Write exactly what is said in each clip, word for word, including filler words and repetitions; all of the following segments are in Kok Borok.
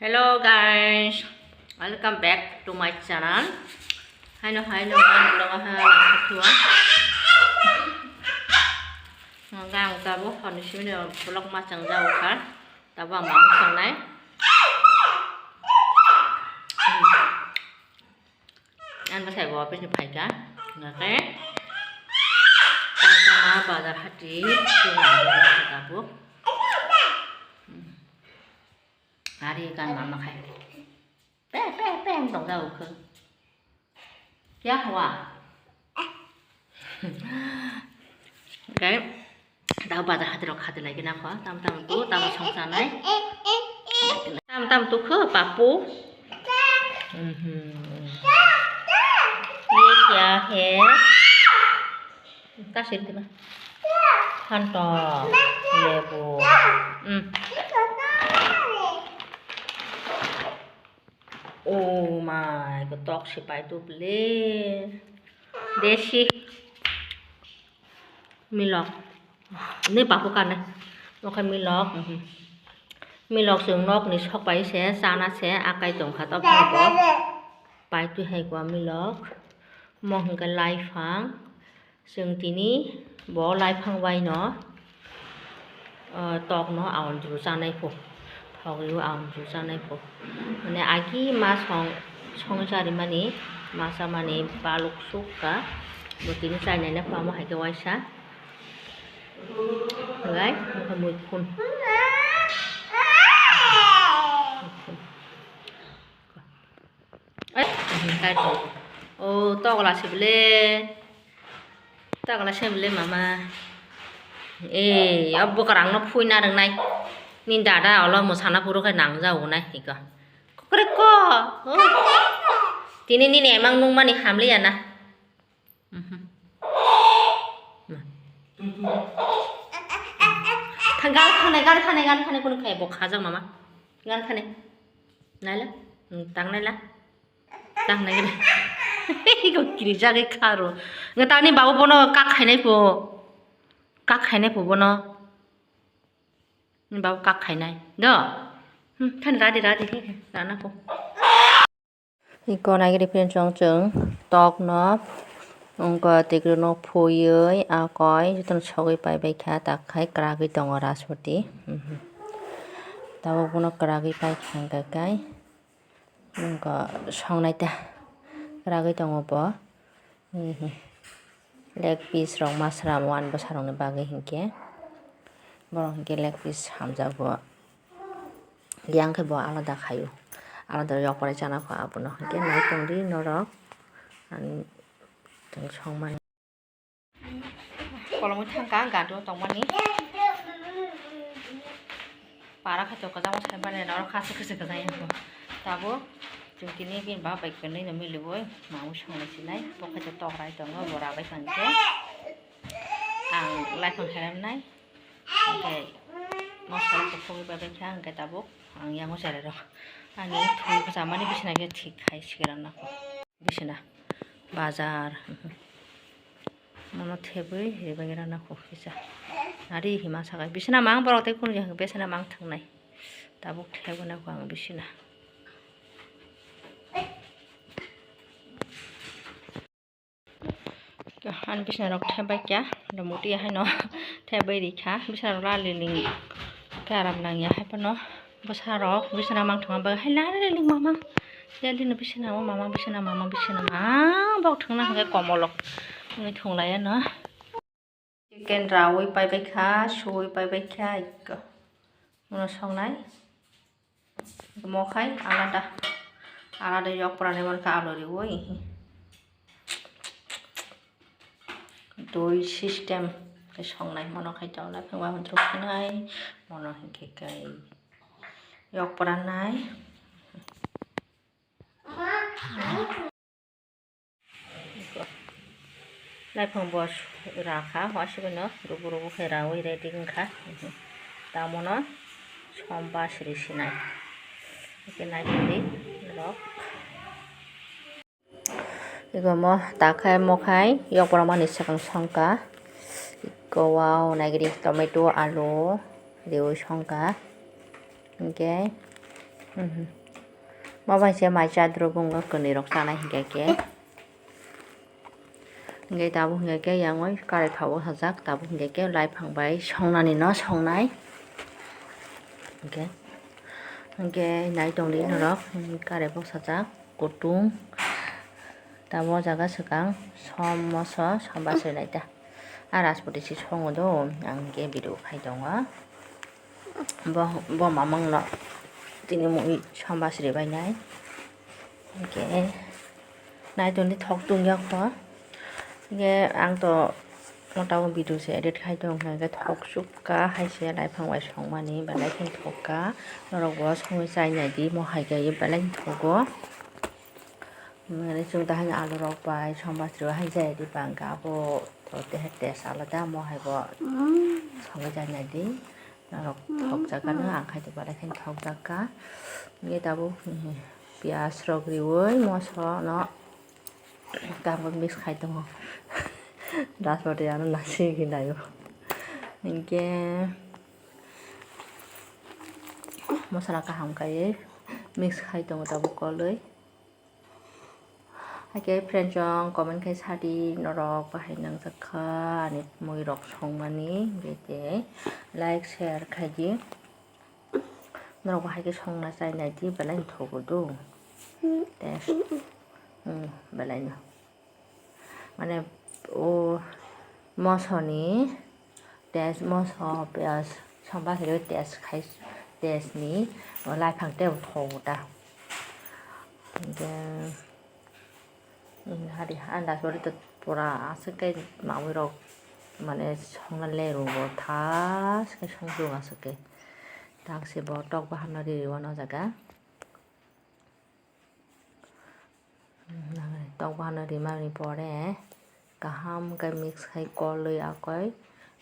Hello guys, welcome back to my channel. Haino haino ang vlog ha lang thua. Ngang tabo honi sini vlog ma chang jao kha. Tabo ang mang sangnai. Ang bwsai bo office ni phaikha, hingkhe tangkha ma bazar hati tabuk. Ari kan mama khai pe pe pe ang tong jao khe. Kya hua? Hingkhe Tamo bazar hati rok hati lai khe nakho, tam tam tu, tamo songsa nai. Tam tam tu kho, papu. Mhm. Ye kya hai? Kasih itu lah. Hanto, lebu. Hmm. Oh my god, tok sipai tu ble. Desi. Milok. Ni papu kane. Oke milok. Mhm. Milok chwng nok ni sok pai se, chana se, akai tong kha tok bo. Pai tu hai kwa milok. Mo hingke lai phang. Chwng tini bo laiphang bai no, ah, tok no aon juru chanai pho, thok rio aon juru chanai pho. Mane agi ma song, song chari mani, ma cha mani baluk suk ka, bo tini chainai na pamo hai khe waisa. Hai, mui khun. O togla sibile. Togla sibile mama. E, o bwkrang no phuina rwngnai. Ni dada olo mwsana phuru khe nangjago nai hiko. Kokrek ko. O. Tini nini emang nungmani hamliya na. Mhm. Ma. Thang gal thane, gal thane, gal thane, kunu khe bo khajak mama. Gal thane. Naila. Hmm, tang naila. Tang naila. Iko kiri jagwi kharo. Nga tani babu bono kak khainai po. Kak khainai po bono. Ni babu kak khainai. Do. Hmm, thani radi, radi, he, he, rana po. Iko naigiri phin chwng chwng tok no, wngkha tikri no phuiwi, akoi jotono sogwi pai bai kha, tak khai kwragwi tongo Raspati. Mhm. Tabuk bono kwragwi pai kha hwnkhe kai, wngkha songnai ta kwragwi tongo bo. Mhm. Leg piece rok masra muan bwsarokni bagwi hinkhe, borok hinkhe leg piece hamjago. Yang khe bo alada khaio, alada yok parai chana kho abono hinkhe nai tongdi norok. Ang tong songmani. Kolomwi thangkha gado tongmani. Para khato kwchangma sai mani norok khasuk khasuk kwchang ya kho. Tabuk chwng tini bini baba bai kwnwi no miliwi mamwi songnai sinai. Bo khaito tokrai tongo, bo rabai tongkhe ang laiphang helamnai. Hingke mosala kok sogwi bai bai kha, hingke tabuk ang yango cherai rok. Ani thwi bwchamani bisina khe thik hai sigra nako. Bisina bazar. Mono thebwi ribai rana kok kisa. Ari hima sakai bisina mang borok tei kunu jang bisina mang thangnai. Tabuk thebwi nako ang bisina. Ani bisina rok thep bai kha, muti haino thep bai rikha, bisina rok laliling khe aram nangya, haiphano bwsa rok bisina mang thangma bagwi hai laliling mamang, laliling bisina o mamang, bisina mamang, bisina mamang bok thangna hwnkhe komolok wngwi thunglaiano. Chicken rawi pai bai kha, suwi pai bai kha, ekko. Uno songnai. Mo khai alada, alada yok pora ni mankha alu riwi. Dui system khe songnai, mono khai tawla phangba hwnthwk khnai, mono hinkhe kai yok pora nai. Laiphang bo rakha, wasukno rubu rubu khe rawi ready wngkha. Tamono som basri sinai. Eke naitodi rok. Ego mo takhai mokhai yok borok mani swkang songkha. Eko wow naigri tomato, alu, riwi songkha. Hingke Mhm. Bo bai se mai chadro bungo kwnwi rok chanai hinkhe khe. Hinkhe tabuk hinkhe khe yang oi karai thao sajak, tabuk hinkhe khe laiphang bai songnani no songnai. Hinkhe, hinkhe nai tongdi norok, karai bwsajak, kutung. Tabuk o jaga swkang som moso, som basri nai ta. A Raspati se songo do, ang hinkhe video khai tongo. Bo, bo mamang no tini mui som basri bai nai. Hinkhe nai tongdi thok tung ya kho. Hinkhe ang to mota o video se edit khai tong kha, hinkhe thok suk kha hai se laiphang bai songmani belai khe thok kha. Norok bo songwi chai nai di, mo hai khe belai khe thogo. Mane chwng dahai ni alu rok bai som basri o hai jai di bang kha, abo to teher test alada, mo hai bo songwi chai nai di. Norok thok jak kha no, ang khai to belai khe thok jak kha. Hinkhe tabuk, hmm, piyaj rok riui moso no kaham khe mix khai tongo. Raspati ano nasi hinwi naio. Hinkhe mosola kaham kaiwi mix khai tongo tabuk kolwi. Hakhe friend chong comment khai sadi norok bahai nangjak kha ani mui rok songmani, bete like share khaidi. Norok bahai khe songna chai nai di, belai ni thogo do. Test. Hmm, belai no. Mane o mosoni test, moso, piyaj, som basri test khai, test ni o laiphang tei bo thogo ta. Hinkhe, hmm, hari andas bari to pura aswk khe mamui rok mane songna le rwo tha aswk khe songchung aswk khe. Tang se bo tok bahan no ri rwo no jaga. Tok bahan no rimani pore kaham khe mix khai kolwi akoi,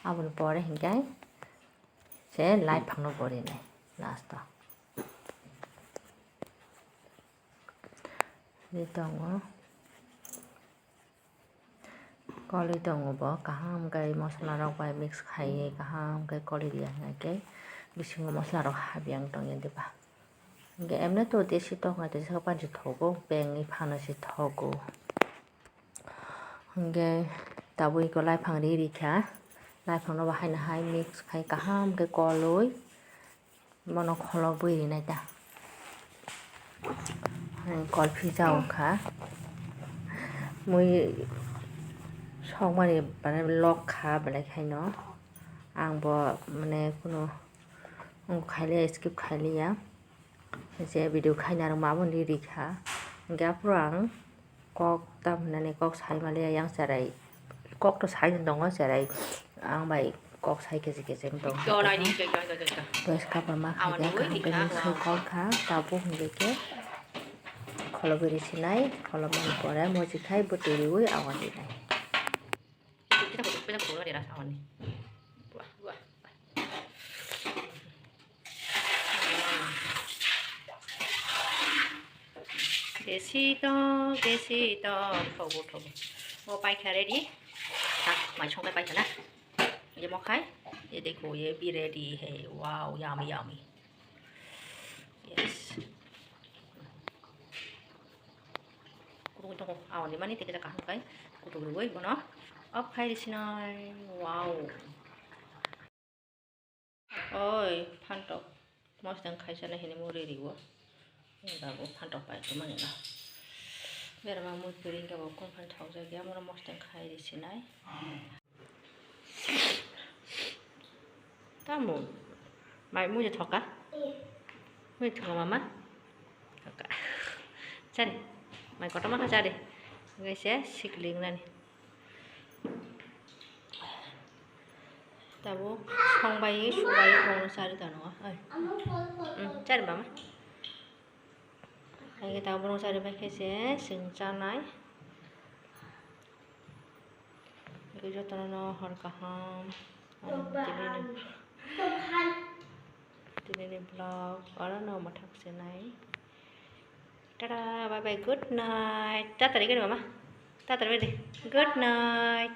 aboni pore hinkhe se laiphang no bo rinai last o. Ri tongo. Kolwi tongo bo, kaham khe mosola rok bai mix khaiwi kaham khe kolwi riya hinkhe bisingo mosola rok habya wng tongya diba. Hinkhe emne to desi tok nai tei saka panchi thogo, beng ni phano se thogo. Hinkhe tabuk iko laiphang ri rikha, laiphang no bo haino hai mix khai kaham khe kolwi. Bono kholobwi rinai ta. Kolphi ja wngkha. Mui sokmani mane lok kha belai khaino. Ang bo mane kunu wngkha khailiya, skip khailiya. Je video khaina rwma aboni rikha. Hinkhe aphuru ang kok tam hinani kok sai maliya, yang cherai kok to sai tongo, cherai ang bai kok sai kesi kesi wng tongo. Bwskang ma khaikhe kaham khe mix khai kol kha, tabuk hinkhe khe kholobwi risinai, kholobmani pore mochi khai bwtwi riui awan rinai. Desi tok, desi tok, thogo, thogo. O paikha ready. Tak, mai songkhe paikha na. Ye mo khai. Ye dekho, ye bhi ready hai. Wow, yummy, yummy. Yes. Kurung tongo, awan ni mani teke kaham khai. Kutuk rwui bono. Off khai risinai. Wow. Oi, phantok. Mosdeng khaisa na hini muri riwo. Babu phantok pai to mani na. Berma mui puri ke bo kon phan thok jagya, moro mosdeng khai risinai. Tamo. Mai mui thoka. Mui thoka mama. Thoka. Chari. Mai koto maka chari. Ngaise sikling nani. Tabuk songbai, subai, bono chari tano, oi. Hmm, chari mama. Hai khe tabuk bono chari bai khe se chwng chanai. Jotono hor kaham. Tinini, tinini vlog oro no mwthak se nai. Tada, bye bye, good night. Tatari gani mama. Tatari bye de. Good night.